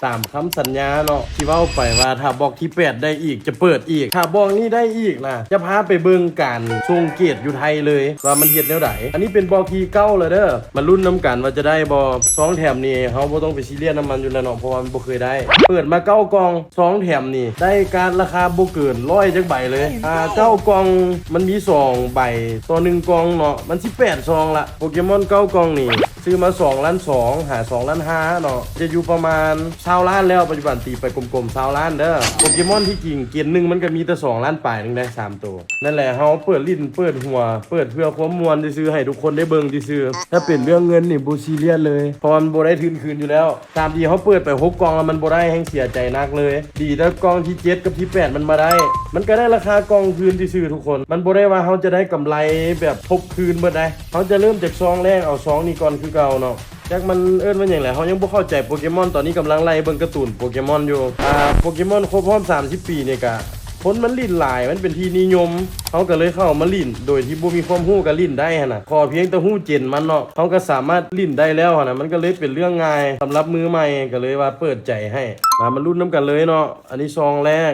ຕາມຄຳສັນຍາເນາະ ທີ່ເວົ້າໄປວ່າຖ້າບລັອກທີແປດໄດ້ອີກຈະເປີດອີກ ຖ້າບລັອກນີ້ໄດ້ອີກນະ ຈະພາໄປເບິ່ງການສົ່ງເກດຢູ່ໄທເລີຍ ວ່າມັນເຮັດແນວໃດ. ອັນນີ້ເປັນບລັອກທີເກົ້າແລ້ວເດີ ມາລຸ້ນນຳກັນວ່າຈະໄດ້ບໍ່. ຊອງແຖມນີ້ເຮົາບໍ່ຕ້ອງໄປຊີຣຽສນຳມັນຢູ່ແລ້ວເນາະ ເພາະວ່າມັນບໍ່ເຄີຍໄດ້. ເປີດມາເກົ້າກ່ອງ ຊອງແຖມນີ້ໄດ້ກາດລາຄາບໍ່ເກີນຮ້ອຍຈັກໃບເລີຍ. ອ່າ ເກົ້າກ່ອງມັນມີສອງໃບຕໍ່ໜຶ່ງກ່ອງເນາະ ມັນສິບແປດຊອງລະ. ໂປເກມອນເກົ້າກ່ອງນີ້ ຊື້ມາສອງລ້ານສອງຫາສອງລ້ານຫ້າເນາະ ຈະຢູ່ປະມານຊາວລ້ານແລ້ວ ປັດຈຸບັນຕີໄປກົມໆຊາວລ້ານເດີ. ໂປເກມອນທີ່ຈິງເກນໜຶ່ງມັນກະມີແຕ່ສອງລ້ານປາຍໜຶ່ງໄດ໋ ສາມໂຕ. ນັ້ນແຫຼະ ເຮົາເປີດຫຼິ້ນເປີດຫົວ ເປີດເພື່ອຄວາມມ່ວນຊື່ໆ ໃຫ້ທຸກຄົນໄດ້ເບິ່ງຊື່ໆ. ຖ້າເປັນເລື່ອງເງິນນີ້ບໍ່ຊີຣຽສເລີຍ ເພາະວ່າມັນບໍ່ໄດ້ທຶນຄືນຢູ່ແລ້ວ. ຕາມທີ່ເຮົາເປີດໄປຫົກກ່ອງແລ້ວມັນບໍ່ໄດ້ ແຮ່ງເສຍໃຈໜັກເລີຍ. ດີແຕ່ກ່ອງທີເຈັດກັບທີແປດມັນມາໄດ້ ມັນກະໄດ້ລາຄາກ່ອງຄືນຊື່ໆທຸກຄົນ. ມັນບໍ່ໄດ້ວ່າເຮົາຈະໄດ້ກຳໄລແບບທົບຄືນເບິດໃດ໋. ເຮົາຈະເລີ່ມຈາກຊອງແລກ ເອົາຊອງນີ້ກ່ອນຄືເກົ່າເນາະ. ຈັກມັນເອີ້ນວ່າຫຍັງແຫຼະ ເຮົາຍັງບໍ່ເຂົ້າໃຈໂປເກມອນ. ຕອນນີ້ກຳລັງໄລ່ເບິ່ງກາຕູນໂປເກມອນຢູ່. ອ່າ ໂປເກມອນຄົບຮອບສາມສິບປີນີ້ກະ ຄົນມັນຫຼິ້ນຫຼາຍ ມັນເປັນທີ່ນິຍົມ ເຮົາກະເລີຍເຂົ້າມາຫຼິ້ນ ໂດຍທີ່ບໍ່ມີຄວາມຮູ້ກະຫຼິ້ນໄດ້ຫັ້ນນະ. ຂໍພຽງແຕ່ຮູ້ເຈນມັນເນາະ ເຮົາກະສາມາດຫຼິ້ນໄດ້ແລ້ວຫັ້ນນະ. ມັນກະເລີຍເປັນເລື່ອງງ່າຍສຳລັບມືໃໝ່ ກະເລີຍວ່າເປີດໃຈໃຫ້. ມາ ມາລຸ້ນນຳກັນເລີຍເນາະ. ອັນນີ້ຊອງແລກ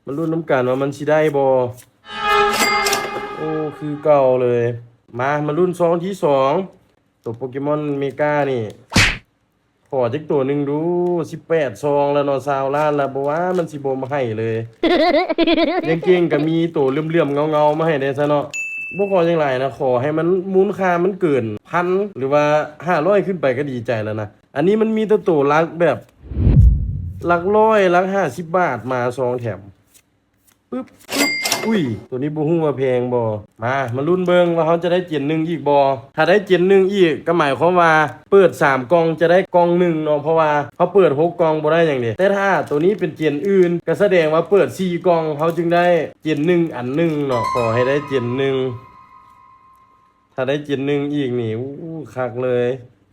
ມາລຸ້ນນຳກັນວ່າມັນຊິໄດ້ບໍ່. ໂອ້ ຄືເກົ່າເລີຍ. ມາ ມາລຸ້ນຊອງທີສອງ ໂຕໂປເກມອນເມການີ້. ຂໍຈັກໂຕໜຶ່ງດູ. ສິບແປດຊອງແລ້ວເນາະ ຊາວລ້ານລະ ບໍ່ວ່າມັນຊິບໍ່ໃຫ້ເລີຍ. ຍັງເກັ່ງກະມີໂຕເຫຼື້ອມໆເງົາໆມາໃຫ້ແດ່ຊະເນາະ. ບໍ່ຂໍຫຍັງຫຼາຍນະ ຂໍໃຫ້ມັນມູນຄ່າມັນເກີນພັນ ຫຼືວ່າຫ້າຮ້ອຍຂຶ້ນໄປກະດີໃຈແລ້ວນະ. ອັນນີ້ມັນມີແຕ່ໂຕຫຼັກແບບ ຫຼັກຮ້ອຍ ຫຼັກຫ້າສິບບາດ. ມາ ຊອງແຖມ ປຶບ ປຶບ ອຸ້ຍ ໂຕນີ້ບໍ່ຮູ້ວ່າແພງບໍ່. ມາ ມາລຸ້ນເບິ່ງວ່າເຮົາຈະໄດ້ເຈນໜຶ່ງອີກບໍ່. ຖ້າໄດ້ເຈນໜຶ່ງອີກກະໝາຍຄວາມວ່າເປີດສາມກ່ອງຈະໄດ້ກ່ອງໜຶ່ງເນາະ ເພາະວ່າເຮົາເປີດຫົກກ່ອງບໍ່ໄດ້ຫຍັງເດ. ແຕ່ຖ້າໂຕນີ້ເປັນເຈນອື່ນ ກະສະແດງວ່າເປີດສີ່ກ່ອງເຮົາຈຶ່ງໄດ້ເຈນໜຶ່ງອັນໜຶ່ງເນາະ. ຂໍໃຫ້ໄດ້ເຈນໜຶ່ງ ຖ້າໄດ້ເຈນໜຶ່ງອີກນີ້ ອູ້ ຄັກເລີຍ.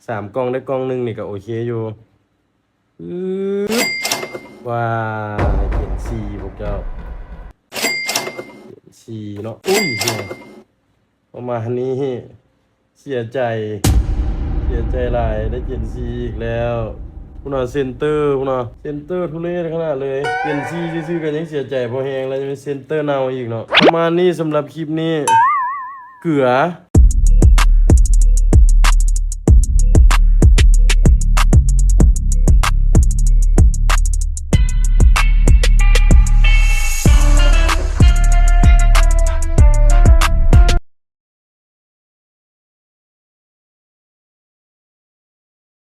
ສາມກ່ອງໄດ້ກ່ອງໜຶ່ງນີ້ກະໂອເຄຢູ່. ປຶບ ວ້າ ເຈນສີ່ພວກເຈົ້າ ເຈນສີ່ເນາະ. ອຸ້ຍ ປະມານນີ້ ເສຍໃຈ ເສຍໃຈຫຼາຍ ໄດ້ເຈນສີ່ອີກແລ້ວ. ພຸ້ນນະ ເຊັນເຕີພຸ້ນນະ ເຊັນເຕີທຸເລດຂະໜາດເລີຍ. ເຈນສີ່ຊື່ໆກະຍັງເສຍໃຈພໍແຮງແລ້ວ ຍັງເປັນເຊັນເຕີເນົ່າອີກເນາະ. ປະມານນີ້ສຳລັບຄລິບນີ້ ເກືອ